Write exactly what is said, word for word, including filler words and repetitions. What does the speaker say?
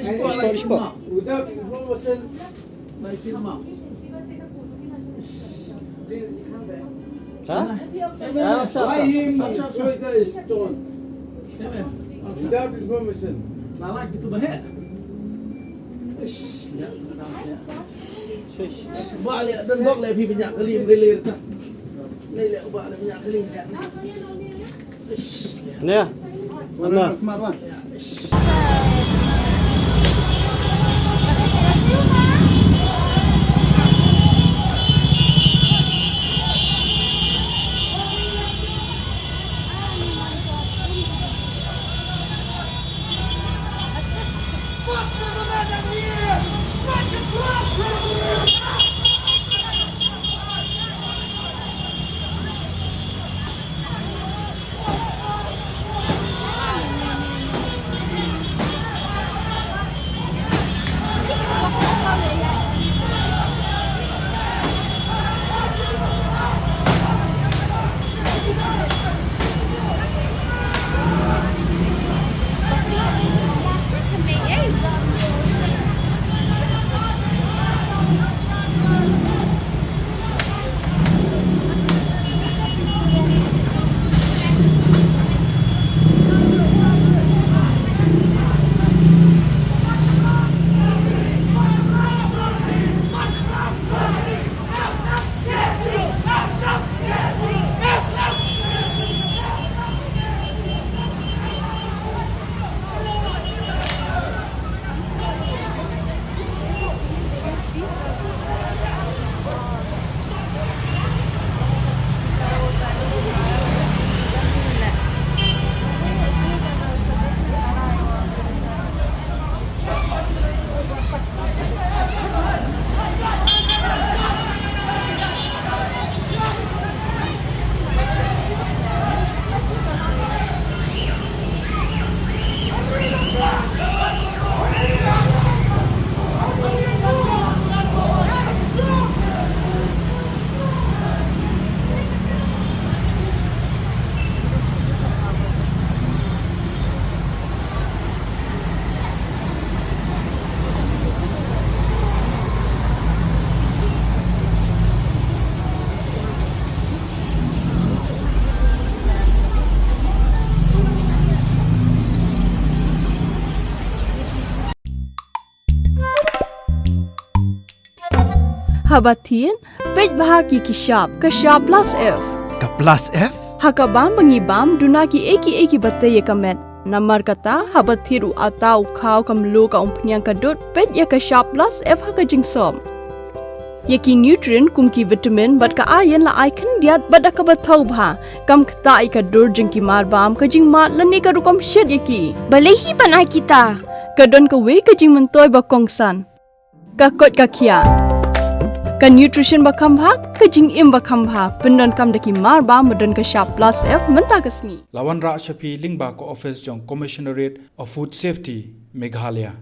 Spot, spot. Without information. Ha? Ah, sap, sap. Why him throw the stone? Without information. Lalak gitu bah. Ish, ya, ya. Shush. Ba le dan bok le phi banyak kali merilir ta. Ni le ba le banyak kali ya. Ish, ya. Ni ya. Mana? Mana? Haba thied, peit bha ïa ki shap, ka shap plus F. Ka plus F? Ha ka bam ba ngi bam, duna kiei kiei kiba tei ïa ka met. Namar kata, haba thied u atta, u khaw, ka mluh, ka umphniang, ka dud, peit ïa ka shap plus F ha ka jingsop. Ïa ki nutrient kum ki vitamin bad ka iron la ai khyndiat bad da kaba thaw bha. Kam ktah ïa ka dur jong ki marbam, ka jingmad lane ka rukom shet ïa ki. Balei hi ban ai kita? Ka don kawei ka jingmyntoi ba kongsan. Ka koit ka khiah. Ka nutrition ba kham bha, ka jingim ba kham bha. Pyndonkam da ki marbam ba don ka shap plus F mynta ka sngi. La wanrah sha phi lyngba ka office jong Commissionerate of Food Safety, Meghalaya.